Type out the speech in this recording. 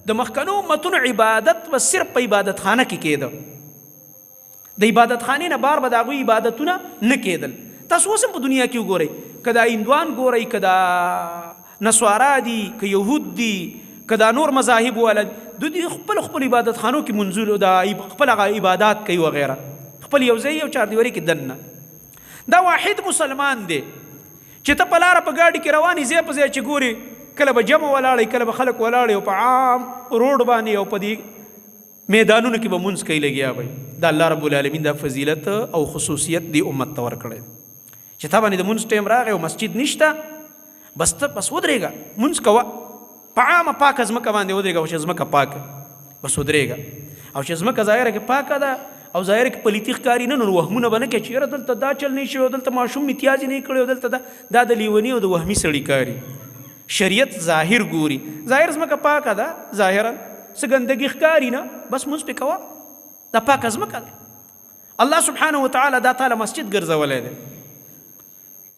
د مخکنو امتونو عبادت به صرف په عبادت خانه کې کېده، د عبادت خانې نه بار به د هغوی عبادتونه نه کېدل. تاسو اوس هم په دنیا کې وګورئ، که دا هندوان ګورئ، که دا نصارا دي، که یهود دي، که دا نور مذاهب والا دي، د دوی خپل خپل عبادت خانو کې منځونه دا خپل هغه عبادات کوي وغیره، خپل یو ځای یو چاردیوالي کې دننه. دا واحد مسلمان دی چې ته په لاره په ګاډي کې روان یې، ځای په ځای چې ګورې کله به جمع ولاړی، کله به خلک ولاړی او په عام روډ باندې او په دې میدانونو کې به مونځ کوي لګیا وي. دا الله رب العالمین دا فضیلت او خصوصیت دی امت ته ورکړی چې تا باندې د مونځ ټایم راغی او مسجد نشته، بس ته بس ودرېږه مونځ کوه، په عامه پاکه ځمکه باندې ودرېږه، او چې ځمکه پاکه بس ودرېږه، او چې ځمکه ظاهره کې پاکه ده او ظاهره کې پلیتی ښکاري نه، نو وهمونه به نه کوي چې یاره دلته دا چل نه شوی، دلته ماشوم میتیازې نه کړی، دلته دا دا د لیوني او د وهمي سړي کاري. شریعت ظاهر ګوري، ظاهر ځمکه پاکه ده، ظاهرا څه ګندګي ښکاري نه، بس مونځ پې کوه، دا پاکه ځمکه ده. الله سبحانه وتعالی دا تعالی مسجد ګرځولی دی.